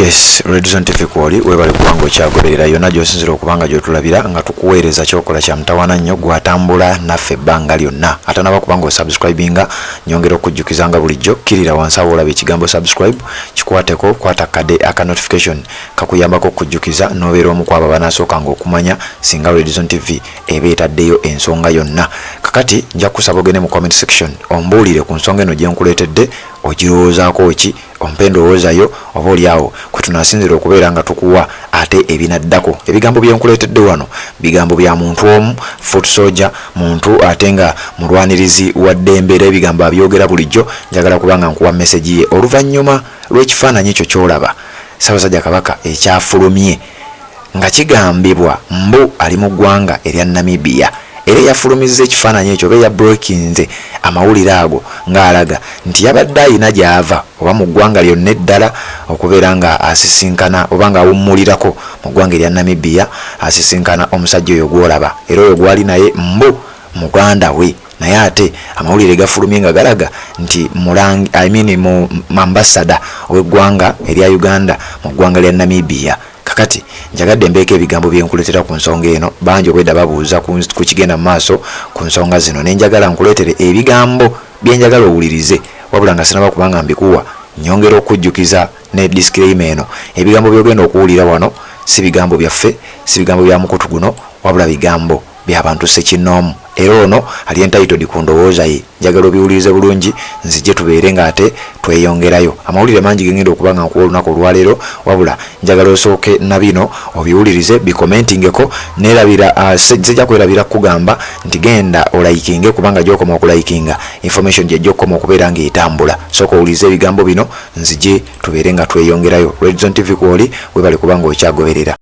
Yes, Red Zone TV kwoli, webale kubanga okyagoberera yonna gy'osinzira okubanga gy'otulabira nga tukuweereza. Kyokola kya mutawaana nnyo, gwatambula naffe ebbanga lyonna. Atanaba kubanga osubscribinga, nyongera okujjukiza nga bulijjo, kkirira wansi awo olaba ekigambo "subscribe", kikwateko, kwata kade aka notification kakuyambako okujjukiza n'obeera omu ku abo abanaasookanga okumanya singa Red Zone TV eba etaddeyo ensonga yonna. Kakati nja kusaba ogende mu comment section ombuulire ku nsonga eno gye nkuleetedde, ogirowoozaako ki? Ompe endowoozayo, oba oliawo kwe tunaasinzira okubeera nga tukuwa ate ebinaddako. Ebigambo byenkuleetedde wano bigambo bya muntu omu, foot soldier, muntu ate nga mulwanirizi wa ddembe, era ebigambo abyogera bulijjo. Njagala kubanga nkuwa message ye oluvannyuma lw'ekifaananyi ekyo ky'olaba Ssaabasajja Kabaka ekyafulumye nga kigambibwa mbu ali mu ggwanga erya Namibia. Era eyafulumizza ekifaananyi ekyo oba eyabreakinze amawulire ago ng'alaga nti yabadde ayina gy'ava oba mu ggwanga lyonna eddala okubeera nga asisinkana oba ng'awummulirako mu ggwanga erya Namibia, asisinkana omusajja oyo gw'olaba, era oyo gwali naye mbu muganda we. Naye ate amawulire gafulumye nga galaga nti mulangi, I mean, mu ambassador ow'eggwanga erya Uganda mu ggwanga lya Namibia. Kakati njagadde mbeeko ebigambo byenkuleetera ku nsonga eno. Bangi obwedda babuuza ku kigenda mu maaso ku nsonga zino, nenjagala nkuleetere ebigambo byenjagala owulirize. Wabula nga sinaba kubanga mbikuwa, nyongera okujjukiza ne disclaimer eno: ebigambo byogenda okuwulira wano si bigambo byaffe, si bigambo bya mukutu guno, wabula bigambo by'abantu ssekinnoomu, era ono ali entitled ku ndowooza ye. Njagala obiwulirize bulungi, nzije tubeere ng'ate tweyongerayo. Amawulire mangi gengenda okuba nga nkuwa olunaku olwaleero, wabula njagala osooke na bino obiwulirize, bicommentingeko. Neerabira, sijja kwerabira kukugamba nti genda olikinge, kubanga gyokoma okulikinga information gyejja okukoma okubeera ng'etambula. Sooka owulirize ebigambo bino, nzije tubeere nga tweyongerayo. Red Zone TV kwoli, webale kubanga okyagoberera.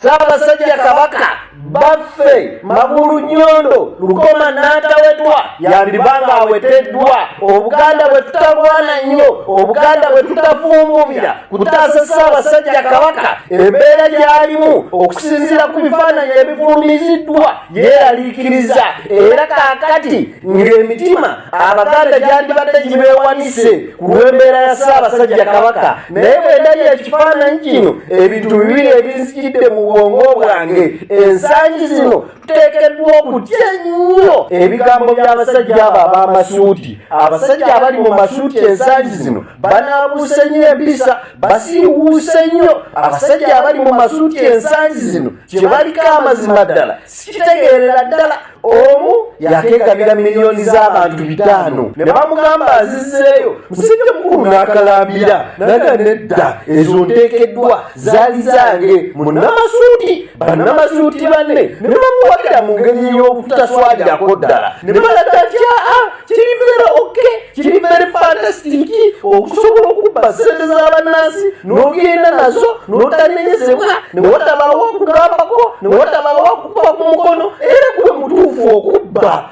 Ssaabasajja Kabaka baffe Magulu Nnyondo Lukoma Nantawetwa yandibanga aweteddwa. Obuganda bwe tutalwana nnyo, Obuganda bwe tutafunvubira kutaasa Ssaabasajja Kabaka, embeera gy'alimu okusinziira ku bifaananyi ebifulumiziddwa yeeraliikiriza, era kaakati ng'emitima Abaganda gyandibadde gibeewanise ku lw'embeera ya Ssaabasajja Kabaka. Naye bwe ndabye ekifaananyi kino, ebintu bibiri ebinzijidde mu bwongo bwange. Ensangi zino tuteekeddwa okutya ennyo ebigambo by'abasajja abo ab'amasuuti. Abasajja abali mu masuuti ensangi zino banaabuuse nnyo empisa, basiiwuuse nnyo. Abasajja abali mu masuuti ensangi zino kye baliko amazima ddala sikitegeerera ddala. Omu yakeegabira miliyoni z'abantu 500 ne bamugamba azizzeeyo. Musajja mukulu n'akalambira naga nedda, ezo nteekeddwa, zaali zange. Munnamasuuti, bannamasuuti banne ne bamuwagira mu ngeri ey'obutaswalyako ddala, ne balaga nti aa, kiri very okay, kiri very fantastic okusobola okubba sente z'abannansi n'ogenda nazo n'otanenyezebwa, ne watabawo okugambako, ne watabawo okukuba ku mukono, era gwe mutuufu okubba.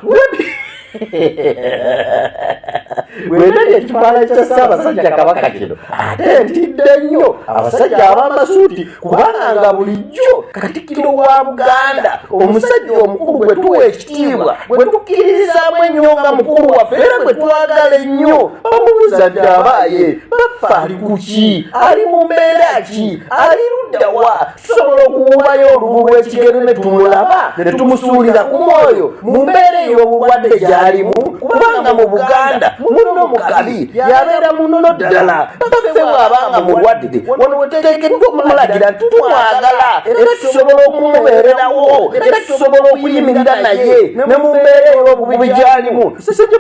Bwendabye ekifaananyi kya Ssaabasajja Kabaka kino, ate ntidde nnyo abasajja ab'amasuuti, kubanga nga bulijjo Katikkiro wa Buganda, omusajja omukulu gwe tuwa ekitiibwa, gwe tukkiririzaamu ennyo nga mukulu waffe era gwe twagala ennyo, bamubuuza nti abaaye baffe ali ku ki, ali mu mbeera ki, ali ludda wa, tusobola okuwubayo olubu lw'ekigere ne tumulaba ne tumusuulira ku mwoyo mu mbeera ey'obulwadde gy'alimu, kubanga mu Buganda muno mukabi yabeera muno ddala. Baffe bw'abanga mulwadde, wano wetuteekeddwa okumulagira nti tumwagala era tusobola okumubeererawo era tusobola okuyimirira naye ne mu mbeera ey'obubi gy'alimu. Sesejja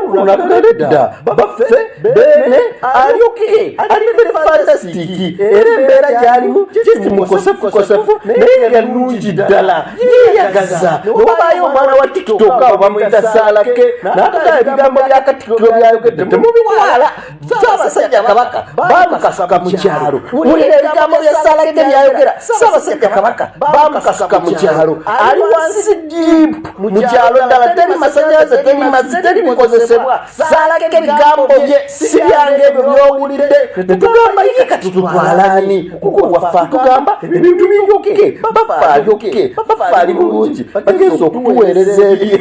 baffe beene ali okay, ali very fantastic, era embeera gy'alimu kimukosefukosefu naye nga nnungi ddala, yeeyagaza. Wabaayo omwana wa TikTok awo bamuyita Saalake n'atugamba ebigambo bya Katikkiro byayogedde temubiwaala. Ssaabasajja Kabaka bamukasuka mu kyalo. Wulira ebigambo bya Saalake byayogera: Ssaabasajja Kabaka bamukasuka mu kyalo, ali wansi deep mu kyalo ddala, teri masanyalaze, teri mazzi, teri bikozesebwa. Saalake ebigambo bye si byange ebyo byowulidde. Netugamba ye kati tutwalaani? Mukulu waffe atugamba ebintu biryoke, baffe alyoke, baffe ali bulungi, bagenza okutuweereza ebye.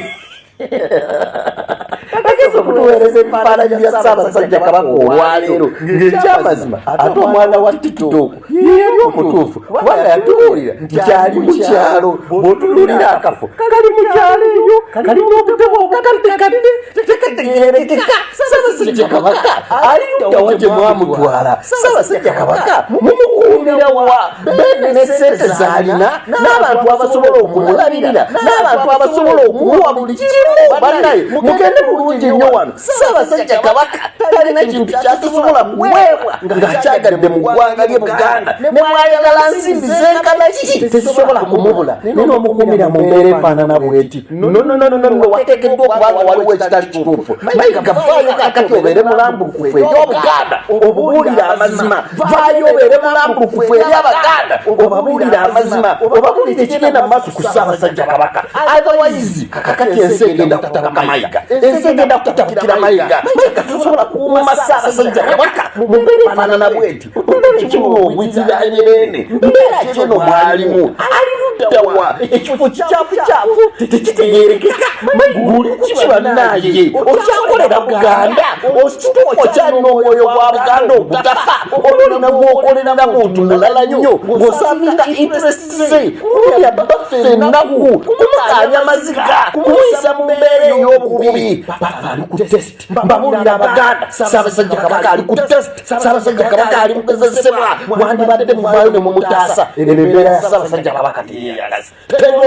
Ogenza okutuweereza ebifaananyi bya Ssaabasajja Kabaka olwaleero ng'ekyamazima ate omwana wa TikTok yeyali omutuufu, kubanga yatubuulira nti ali mu kyalo. Bw'otunuulira akafo kali mu kyalo eyo, kalina obutebe obukaddekadde, tekategeerekeka. Ssaabasajja Kabaka ali luddawa gye mwamutwala? Ssaabasajja Kabaka mumukuumira wa? Beene ne ssente z'alina n'abantu abasobola okumulabirira n'abantu abasobola okumuwa buli kimu. Bannaye, mugende bulungi nnyo wano. Ssaabasajja Kabaka talina kintu kyatasobola kuweebwa ng'akyagadde mu ggwanga lye Buganda, ne mwayagala nsimbi zenkana ki, tezisobola kumubula, naye n'omukuumira mu mbeera efaanana bweti. Nonononono, wateekeddwa okuba nga waliwo ekitali kituufu. Mayiga, vaayo kakati obeere mulambulukufu eri Obuganda, obubuulire amazima. Vaayo obeere mulambulukufu eri Abaganda, obabuulire amazima, obabuulire ekigenda mu maaso ku Ssaabasajja Kabaka. Otherwise kakati ensi egenda kutabuka Mayiga, ensi egenda kutabukira Mayiga. Mayiga, tosobola kukuuma Ssaabasajja Kabaka mu mbeera efaanana bweti. Mbeera ekibuno obwiziranye, mbeera kyeno mwalimu, ali luddawa? Ekifo kikyafu kyafu, tekitegeerekeka. Mayiga, oli kukiba naye okyakolera Buganda? Okituufu okyalina omwoyo gwa Buganda ogutafa, oba olina gwokolera muntu mulala nnyo ng'oservinga interest ze, kulya baffe ennaku, kumukanya maziga, kumuyisa mu mbeera ey'obukubi? Baffe ali ku test. Mbabuulira Abaganda, Ssaabasajja Kabaka ali ku test. Ssaabasajja Kabaka ali mugezesebwa. Wandibadde muvaayo ne mumutaasa. Eno embeera ya Ssaabasajja Kabaka teyeyagaza.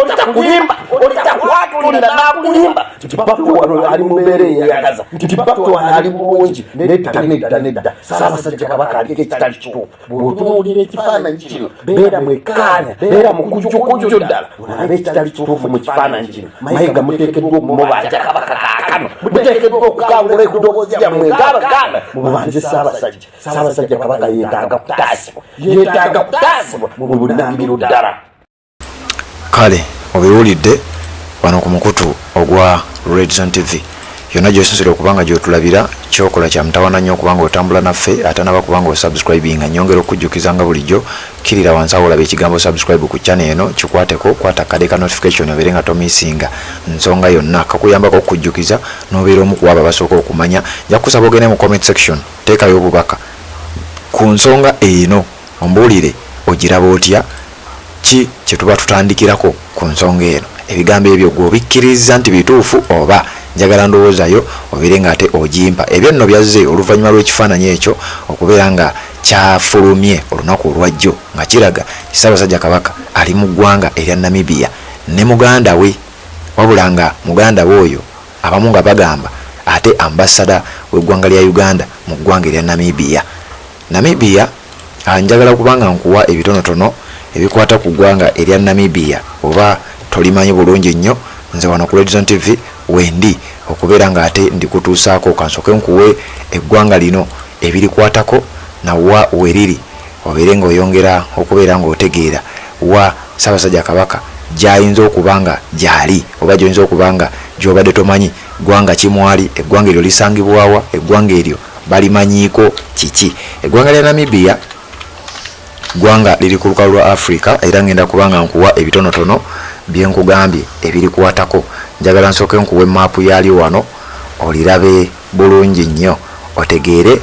Olita kulimba, olita kwatulira n'akulimba nti baffe wano ali mu mbeera eyeyagaza, nti baffe wano ali bulungi. Nedda, nedda, nedda. Ssaabasajja Kabaka aliko ekitali kituufu. Bw'otunuulira ekifaananyi kino, beera mwekkaanya, beera mukujjukujju ddala, olabe ekitali kituufu mu kifaananyi kino. Mayiga, muteekeddwa okumubanja Kabaka kaakano. Muteekeddwa okukangula eddoboozi lyammwe ng'Abaganda, mubanje Ssaabasajja. Ssaabasajja Kabaka yeetaaga kutaasibwa, yeetaaga kutaasibwa mu bunambiro ddala. Kale obiwulidde wano ku mukutu ogwa Redzone TV yonna gyosinzira okubanga gyotulabira. Kyokola kya mutawana nnyo okubanga otambula naffe. Atanaba kubanga osubscribinga, nyongera okujjukiza nga bulijjo, kkirira wansi awo olaba ekigambo subscribe ku channel eno, kikwateko, kwata akade ka notification obeere nga tomissinga nsonga yonna. Kakuyambako okukujjukiza n'obeera omu ku abo abasooka okumanya. Nja kukusaba ogende mu comment section, teekayo obubaka ku nsonga eno, ombuulire ogiraba otya, ki kye tuba tutandikirako ku nsonga eno. Ebigambo ebyo gwe obikkiriza nti bituufu oba? Njagala ndowoozayo obeere ng'ate ogimpa. Ebyo nno byazze oluvannyuma lw'ekifaananyi ekyo okubeera nga kyafulumye olunaku olwajjo nga kiraga nti Ssaabasajja Kabaka ali mu ggwanga erya Namibia ne muganda we, wabula nga muganda we oyo abamu nga bagamba ate ambasada w'eggwanga lya Uganda mu ggwanga erya Namibia. Namibia, njagala kubanga nkuwa ebitonotono ebikwata ku ggwanga erya Namibia oba tolimanyi bulungi nnyo. Nze wano ku Redzone TV wendi okubeera ng'ate ndikutuusaako. Kansooke nkuwe eggwanga lino ebirikwatako nawa weriri, obeere ng'oyongera okubeera ng'otegeera wa Ssaabasajja Kabaka gy'ayinza okuba nga gy'ali, oba gy'oyinza okuba nga gy'obadde tomanyi ggwanga kimwali. Eggwanga eryo lisangibwawa? Eggwanga eryo balimanyiiko kiki? Eggwanga lya Namibia ggwanga liri ku lukalu lwa Africa, era ngenda kuba nga nkuwa ebitonotono byenkugambye ebirikwatako. Njagala nsooke nkuwe maapu yaalyo wano olirabe bulungi nnyo, otegeere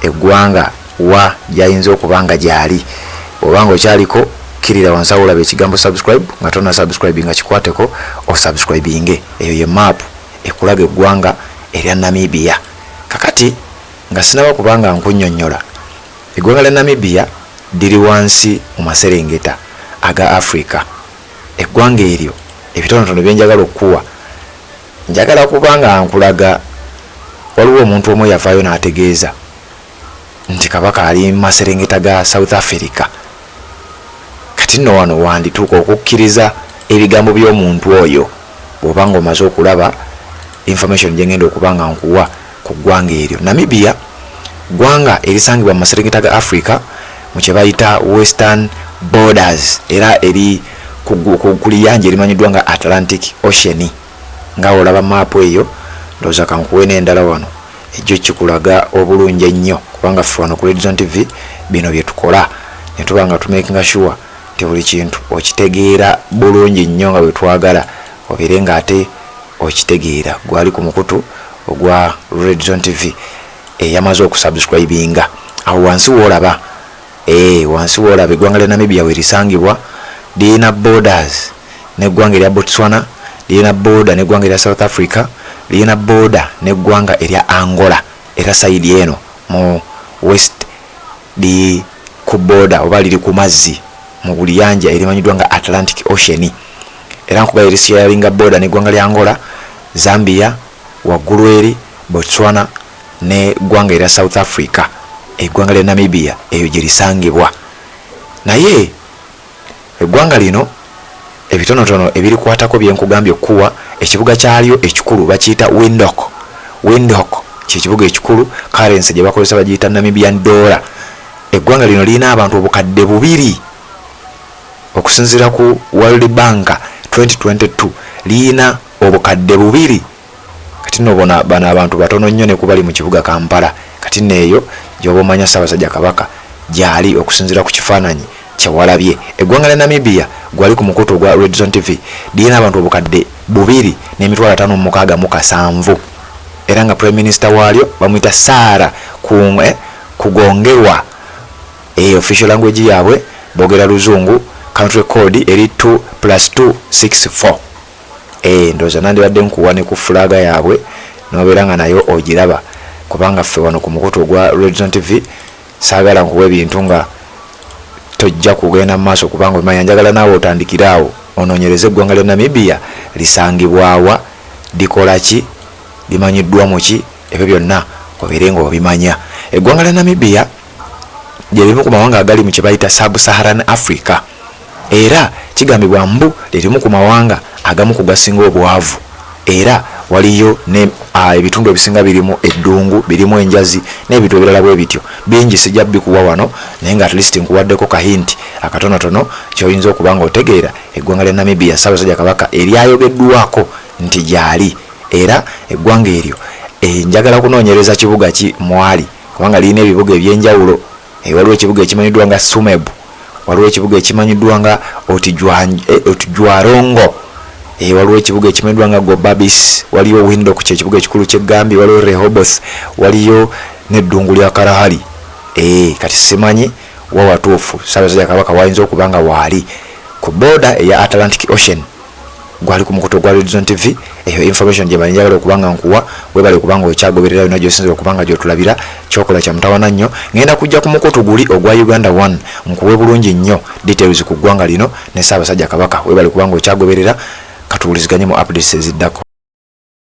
eggwanga wa gyayinza okuba nga gyali. Oba nga okyaliko, kkirira wansi awo olaba ekigambo subscribe. Nga tonna subscribe nga kikwateko osubscribinge. Eyo ye maapu ekulaga eggwanga erya Namibia. Kakati nga sinaba kubanga nkunnyonnyola, eggwanga lya Namibia liri wansi mu maserengeta aga Africa. Eggwanga eryo, ebitonotono byenjagala okukuwa, njagala kubanga nkulaga waliwo omuntu omu eyavaayo n'ategeeza nti Kabaka ali mu maserengeta ga South Africa. Kati nno wano wandituuka okukkiriza ebigambo by'omuntu oyo bw'oba nga omaze okulaba information gye ngenda okuba nga nkuwa ku ggwanga eryo. Namibia ggwanga erisangibwa mu maserengeta ga Africa mu kye bayita Western Borders, era eri ku liyanja erimanyiddwa nga Atlantic Ocean nga olaba maapu eyo. Ndowooza kankuwe n'endala wano ejjo kikulaga obulungi ennyo, kubanga ffe wano ku Redzone TV bino bye tukola ne tuba nga tumakinga sure nti buli kintu okitegeera bulungi nnyo nga bwe twagala obeere ng'ate okitegeera. Gwali ku mukutu Ogwa Redzone TV eyamaze okusubscribinga awo wansi woolaba, wansi woolaba eggwanga lya Namibia werisangibwa. Lirina borders n'eggwanga erya Botswana, lirina border n'eggwanga erya South Africa, lirina border n'eggwanga erya Angola. Era side eno mu west li ku border oba liri ku mazzi mu liyanja erimanyiddwa nga Atlantic Ocean. Era nkuba erisharinga border n'eggwanga lya Angola, Zambia waggulu eri, Botswana n'eggwanga erya South Africa. Eggwanga lya Namibia eyo gye lisangibwa. Naye eggwanga lino, ebitonotono ebirikwatako byenkugambye okuwa, ekibuga kyalyo ekikulu bakiyita Windhoek. Windhoek kyekibuga ekikulu. Currency gye bakozesa bagiyita Namibian dollar. Eggwanga lino lirina abantu 2000. Okusinziira ku World Bank 2022, lirina 2000. Kati nno bona bano abantu batono nnyo ne kubali mu kibuga Kampala. Kati nno eyo gyoba omanya Ssaabasajja Kabaka gyali okusinziira ku kifaananyi kyewalabye. Eggwanga lya Namibia, gwali ku mukutu ogwa Redzone TV, lirina abantu 2,567. Era nga prime minister waalyo bamuyita Saara Kuugongelwa. Official language yaabwe boogera Luzungu. Country code eri 2 plus 264. Ndowooza nandibadde nkuwa ne ku flag yaabwe nobeera nga nayo ogiraba, kubanga ffe wano ku mukutu ogwa Redzone TV saagala nkuwa ebintu nga tojja kugenda mu maaso, kubanga omanya njagala naawe otandikire awo onoonyereze eggwanga lya Namibia lisangibwawa, likola ki, limanyiddwa mu ki, ebyo byonna obeere nga obimanya. Eggwanga lya Namibia lyerimu ku mawanga agali mu kye bayita Sub Saharan Africa. Era kigambibwa mbu lirimu ku mawanga agamu ku gasinga obwavu. Era waliyo ne ebitundu ebisinga birimu eddungu, birimu enjazi n'ebintu ebirala bwe bityo bingi. Sijja bikuwa wano, naye nga at least nkuwaddeko ka hint akatonotono kyoyinza okuba nga otegeera eggwanga lya Namibia, Ssaabasajja Kabaka eryayogeddwako nti gyali. Era eggwanga eryo, njagala kunoonyereza kibuga ki mwali, kubanga lirina ebibuga ebyenjawulo. Waliwo ekibuga ekimanyiddwa nga Tsumeb, waliwo ekibuga ekimanyiddwa nga Otjiwarongo, waliwo ekibuga ekimanyiddwa nga Gobabis, waliyo Windhoek, kyekibuga ekikulu kyegambye, waliwo Rehoboth, waliyo n'eddungu lya Kalahari. Kati simanyi wa watuufu Ssaabasajja Kabaka wayinza okuba nga waali ku border eya Atlantic Ocean. Gwali ku mukutu ogwa Redzone TV. Eyo information gye njagala okuba nga nkuwa. Webale kubanga okyagoberera yonna gyosinzira okuba nga gyotulabira. Kyokola kya mutawana nnyo. Ngenda kujja ku mukutu guli ogwa Uganda One nkuwe bulungi nnyo details ku ggwanga lino ne Ssaabasajja Kabaka. Webale kubanga okyagoberera. Katuwuliziganye mu updates eziddako.